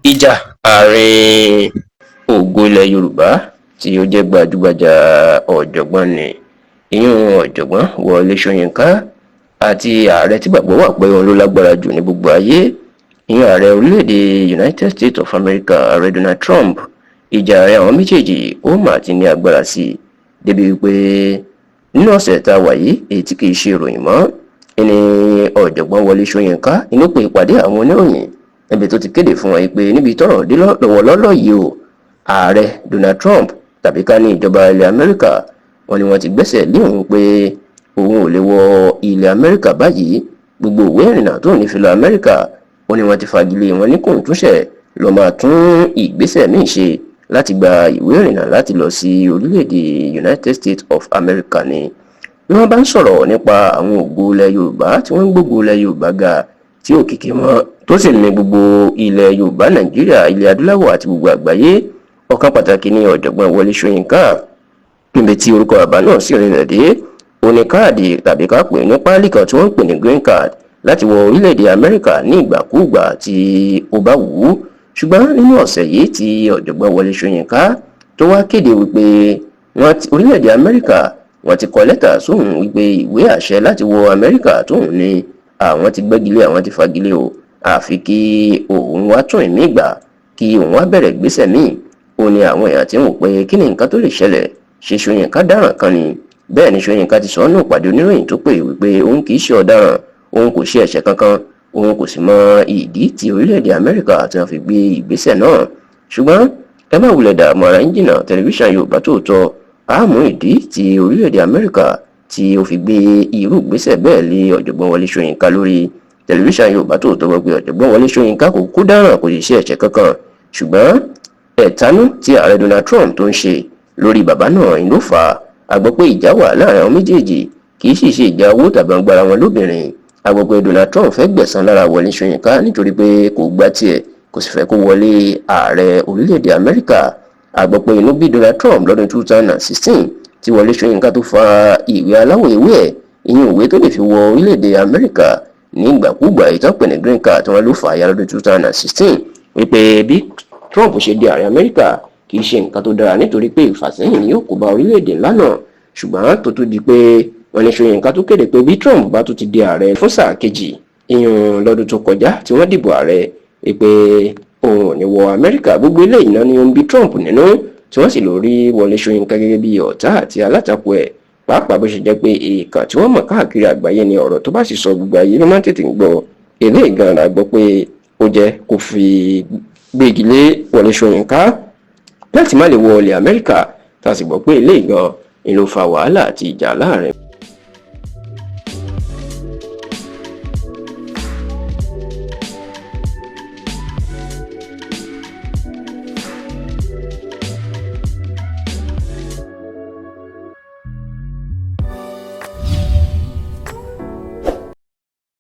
Ìjà àárín ògo ilẹ̀ Yorùbá tí ó jẹ́ gbajúgbajà ọ̀jọ̀gbọ́n ni ìyún Ọ̀jọ̀gbọ́n Wọlé Ṣóyínká àti ààrẹ tí gbàgbọ́ wà pé òun ló lágbára jù ní gbogbo ayé, ìyún ààrẹ orílẹ̀-èdè United States of America, Ààrẹ Donald Trump. Ìjà ààrẹ àwọn méjèèjì ó mà ti ní agbára sí i débi wípé nínú ọ̀sẹ̀ tá a wà yìí, èyí tí kìí ṣe ìròyìn mọ́, ẹni Ọ̀jọ̀gbọ́n Wọlé Ṣóyínká inú pé ìpàdé àwọn oníròyìn níbi tó ti kéde fún wọn pé níbi tọ́rọ̀ dé lọ́wọ́lọ́lọ́ yìí o, Ààrẹ Donald Trump tàbí ká ní ìjọba ilẹ̀ Amẹ́ríkà, wọ́n ní wọ́n ti gbẹ́sẹ̀ lé òun pé òun ò lè wọ ilẹ̀ Amẹ́ríkà báyìí. Gbogbo ìwé ìrìnnà tó ní fi lọ Amẹ́ríkà, wọ́n ní wọ́n ti fagilé wọn, ní kóun túnṣe lọ máa tún ìgbésẹ̀ míì ṣe láti gba ìwé ìrìnnà láti lọ sí orílẹ̀-èdè United States of America ni. Bí wọ́n bá ń sọ̀rọ̀ nípa àwọn ògo ilẹ̀ Yorùbá tí wọ́n ń gbógo ilẹ̀ Yorùbá ga, tí òkìkí wọn tó sì mì gbogbo ilẹ̀ Yorùbá, Nàìjíríà, ilẹ̀ adúláwọ̀ àti gbogbo àgbáyé, ọ̀kan pàtàkì ní Ọ̀jọ̀gbọ́n Wọlé Ṣóyínká. Níbi tí orúkọ bàbá náà sì rìnlẹ̀ dé, ó ní káàdì tàbí ká pè ní páálí kan tí wọ́n ń pè ní green card láti wọ orílẹ̀-èdè Amẹ́ríkà ní ìgbàkúùgbà tí ó bá wù ú. Ṣùgbọ́n nínú ọ̀sẹ̀ yìí tí Ọ̀jọ̀gbọ́n Wọlé Ṣóyínká tó wá kéde wípé wọ́n ti orílẹ̀-èdè Amẹ́ríkà, wọ́n ti kọ lẹ́tà sóhun wípé ìwé àṣẹ láti wọ Amẹ́ríkà tóun ní, àwọn ti gbẹ́gilé, àwọn ti fagilé o, àfi kí òun wá tún ìmí gbà, kí òun wá bẹ̀rẹ̀ ìgbésẹ̀ míì. Ó ní àwọn èèyàn tí ń wò pé kí ni nǹkan tó lè ṣẹlẹ̀? Ṣe Ṣóyínká dáràn kan ni? Bẹ́ẹ̀ ni Ṣóyínká ti sọ ọ́ nù pàdé oníròyìn tó pè wípé òun kì í ṣe ọ̀daràn, òun kò ṣe ẹ̀ṣẹ̀ kankan, òun kò sì mọ ìdí tí orílẹ̀-èdè Amẹ́ríkà tí wọ́n fi gbé ìgbésẹ̀ náà. Ṣùgbọ́n ẹ má wulẹ̀ dààmú ara yín jìnnà, tẹlifíṣàn Yorùbá Tòótọ́ á mú ìdí tí orílẹ̀-èdè Amẹ́ríkà tí ó fi gbé irú ìgbésẹ̀ bẹ́ẹ̀ lé Ọ̀jọ̀gbọ́n Wọlé Ṣóyínká lórí. Tẹlifíṣàn Yorùbá Tòótọ́ gbọ́ pé Ọ̀jọ̀gbọ́n Wọlé Ṣóyínká kò kú dáràn, kò sì ṣe ẹ̀ṣẹ̀ kankan, ṣùgbọ́n ẹ̀tanú tí Ààrẹ Donald Trump tó ń ṣe lórí bàbá náà ló fà á. A gbọ́ pé ìjà wà láàrin àwọn méjèèjì, kì í sì ṣe ìjà owó tàbí agbára wọn lóbìnrin. A gbọ́ pé Donald Trump fẹ́ gbẹ̀san lára Wọlé Ṣóyínká nítorí pé kò gbà tiẹ̀, kò sì fẹ́ kó wọlé ààrẹ orílẹ̀-èdè Amẹ́ríkà. A gbọ́ pé inú bí Donald Trump lọ́dún 2016 tí Wọlé Ṣóyínká tó fa ìwé aláwọ̀ ewé ẹ̀, ìyẹn ìwé tó lè fi wọ orílẹ̀-èdè Amẹ́ríkà ní ìgbàkúùgbà, ìtàn pè ní green card, tí wọ́n ló fà á ya lọ́dún 2016, wípé bí Trump ṣe di ààrẹ Amẹ́ríkà kì í ṣe nǹkan tó dára, nítorí pé ìfàsẹ́yìn ni yóò kó bá orílẹ̀-èdè ńlá náà. Ṣùgbọ́n tó tún di pé wọ́n ní Ṣóyínká tó kéde pé bí Trump bá tún ti di ààrẹ fún sáà kejì, ìyún lọ́dún tó kọjá tí wọ́n dìbò ààrẹ, wípé òun ò ní wọ Amẹ́ríkà. Gbogbo eléyìí náà ni ó ń bí Trump nínú, tí wọ́n sì lọ rí Wọlé Ṣóyínká gẹ́gẹ́ bí ọ̀tá àti alátakò ẹ̀, pàápàá bó ṣe jẹ́ pé èèkàn tí wọ́n mọ̀ káàkiri àgbáyé ni. Ọ̀rọ̀ tó bá sì sọ, gbogbo ayé ló máa ń tètè ń gbọ́. Eléyìí gan la gbọ́ pé ó jẹ́ kó fi gbégi lé Wọlé Ṣóyínká láti má lè wọ ilẹ̀ Amẹ́ríkà, tá a sì gbọ́ pé eléyìí gan ni ló fa wàhálà àti ìjà láàrin.